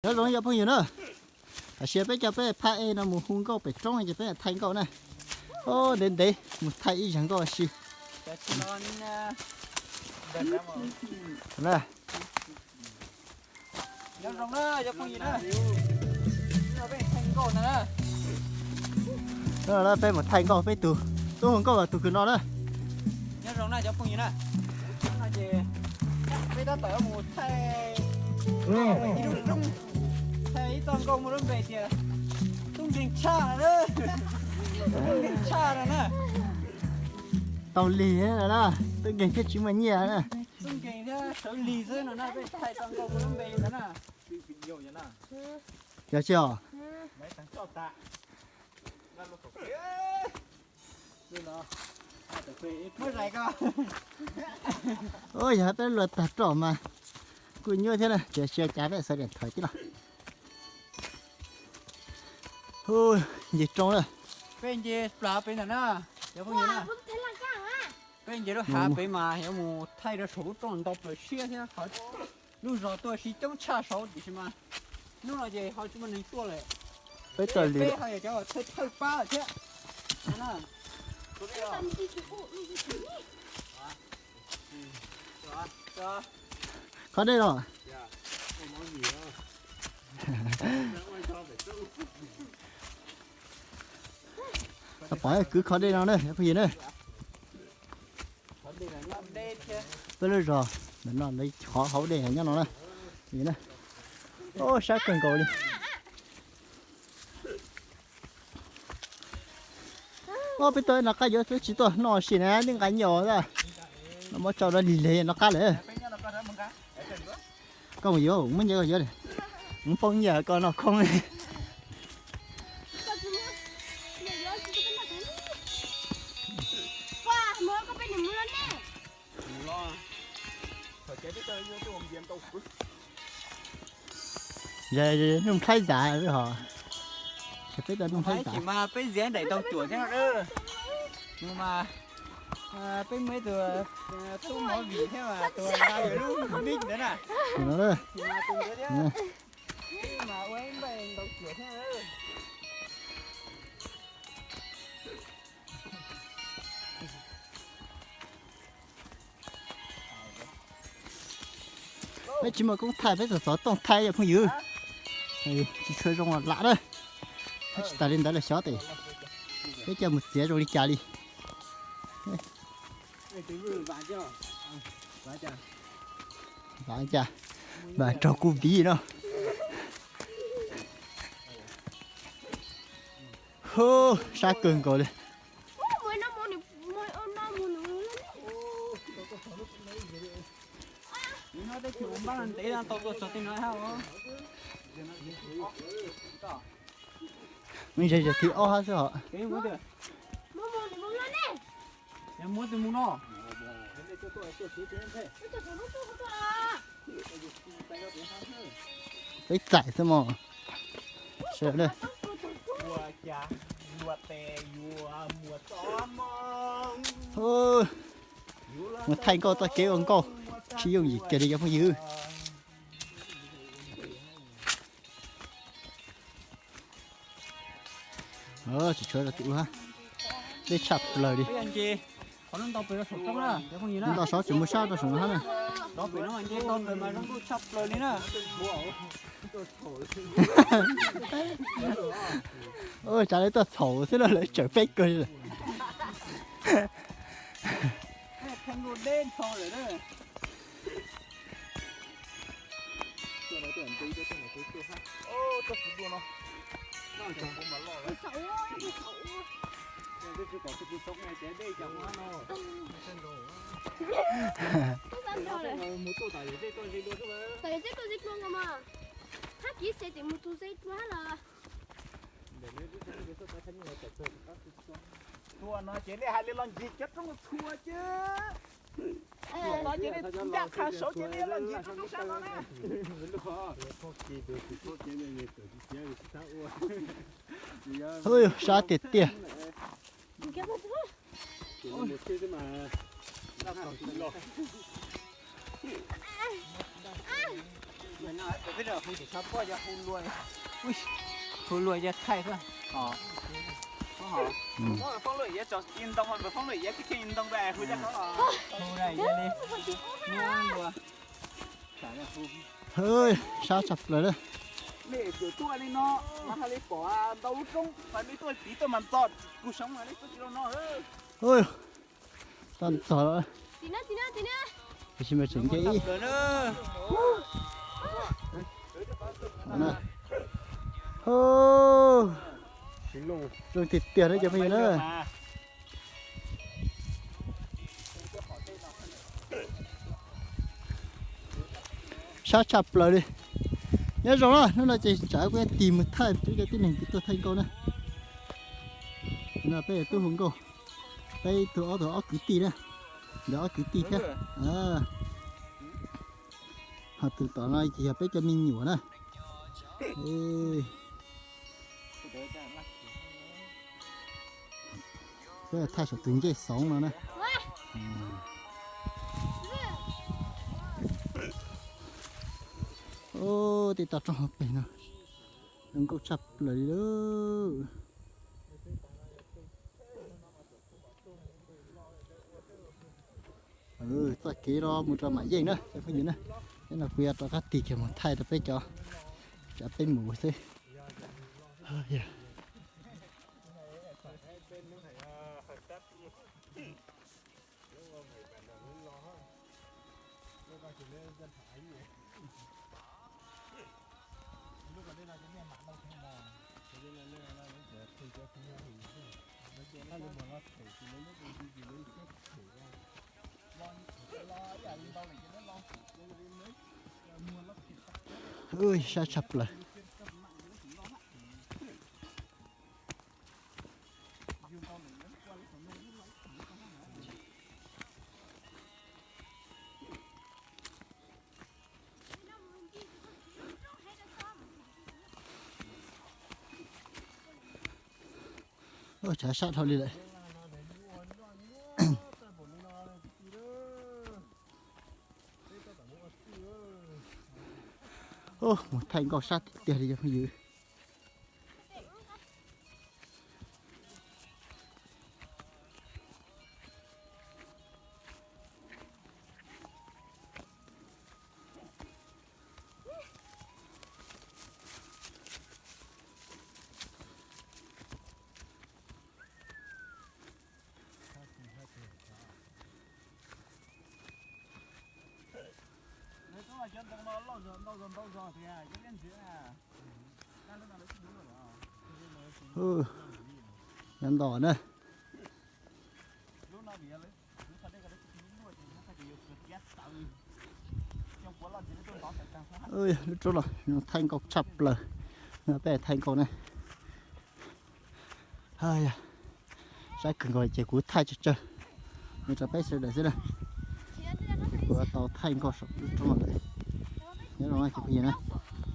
Nyob zoo cov phooj ywg na, tam sim peb coj peb phab ej no mus hu nkauj pem roob ces peb thaij nkauj na. Ntev ntev mus thaij ib zaug nkauj si. Peb mus thaij nkauj peb tug, tub hu nkauj los tug kws no na. Nyob zoo na cov phooj ywg na, peb tab tom mus thaij ib lub roob, thaij ib txoj nkauj muaj lub npe tias Tub Nkeeg Tshaj, Tub Nkeeg Tshaj no na. Tau lig na, Tub Nkeeg thiab tsis muaj nyiaj na. Tub Nkeeg thiab Sawv Lig xwb no na, peb thaij txoj nkauj muaj lub npe ntawd na. Yog tsis os? Yog peb luag tag roj mas kuj nyuaj thiab na, tsis ua cas peb xav diam thawm tib los. Ncig roob na. Peb nce plaws pem ntawm na, cov phooj ywg na. Peb nce lub hav pem mas yuav mus thaij rau saum lub roob ntau plaws siab thiab, lub zos tuaj sib coob tshaj saud tiam sis mas hnub no ces ho tsis muaj neeg tuaj lawm. Peb tuaj li peb ho yog cov thawj thawj pab thiab. Qhov dej los. Pom kwv qhov dej no na phooj ywg na. Peb lub zos ntawm no lawv qhov hauv dej nyob no na. Sab kawg nkaus li. Ob peb tug no qab yuav twb tsis tuaj noj si na, twb nqa nyiaj os. No muab tso rau lig lig no qab lawm. Koj mus yuav, muab nyiaj koj yuav. Muab poob nyiaj koj noj khoob. Nuj Thaib Zam ho, peb tau Nuj Thaib Zam mas peb ziav daim ntau cuam thiab no. Mus mas peb muaj ib tug tub mov vim thiab mas tus nqa lub mic ntawd na. Tus ntawd thiab, peb mas ua ib npaij ntau cuam thiab. Peb tsis muaj koob thaij, peb txom txom tooj thaij cov phooj ywg. Tsis tshua zoo lam na. Tsis tas li ntawd los xyov tes peb coj mus txiav zoo li cas li. Vam cas, vam raug kuv viv no. Hu, sab kawg nkaus li. Ntev tau tuaj txog tej no hab. Ze ze thib ob hab xwb hos. Muab tus mus no. Peb txais xwb mog. Mus thaij nkauj txoj kev ua nkauj, tsis yooj yim kiag li cov phooj ywg. Tsis tshuav rau tus ub hab, deb tshaj plaws li. Ntau saud tseem muaj sab rau saum no hab na. Tsam lawv tuaj txhaum xwb na, lawv tsawm peb kawg. Tua no ces nej hais li los ncig cov roob txhua ces. Tua no ces nej ncaj qha saud ces nej los ncig rau roob sab no na. Sab tiag tiag. Hu luag yog thaij xwb. Foob Luam yog tso ib ntoo, foob Luam yog tib cheeb ib ntoo, hu li sab tshaj plaws na. Mej tuaj li no mas hais li pom ntau lub roob, mas mej tuaj tiv tuaj mas ntxov kuv saib mas nej tuaj tsis tau no. Tau ntxov, tab sis mas tseem nce ib. Zoo tiag tiag na cov phooj ywg na. Sab tshaj plaws li. Nyob zoo na, hnub no ces tsam kuv yuav tig mus thaij peb cov tib neeg kws tuaj thaij nkauj na. No peb tub hu nkauj, peb tug ob tug ob kwv tij na, ntawd ob kwv tij thiab. Ho tus tom no ces yog peb cov me nyuam na. Peb thaij saum tus ncej xoov no na. Tej toj roob hauv pes no zoo nkauj tshaj plaws li lawm. Txoj kev no mus rau Mam Yeej na cov phooj ywg na. Teb no kuv yuav rov qab tig kiag mus thaij rau peb cov, tsam peb mus xwb. Sab tshaj plaws. Tshav sab dhau li lawm. Mus thaij nkauj sab tiag tiag li cov phooj ywg. Nyob nto na. Lub roob no thaij nkauj tshaj plaws. No peb thaij nkauj na. Saib kawg nkaus ces kuv thaij tsawg tsawg mus rau peb sawv daws xwb na. Kuv tau thaij nkauj saum lub roob no lawm. Nyob zoo na cov phooj ywg na.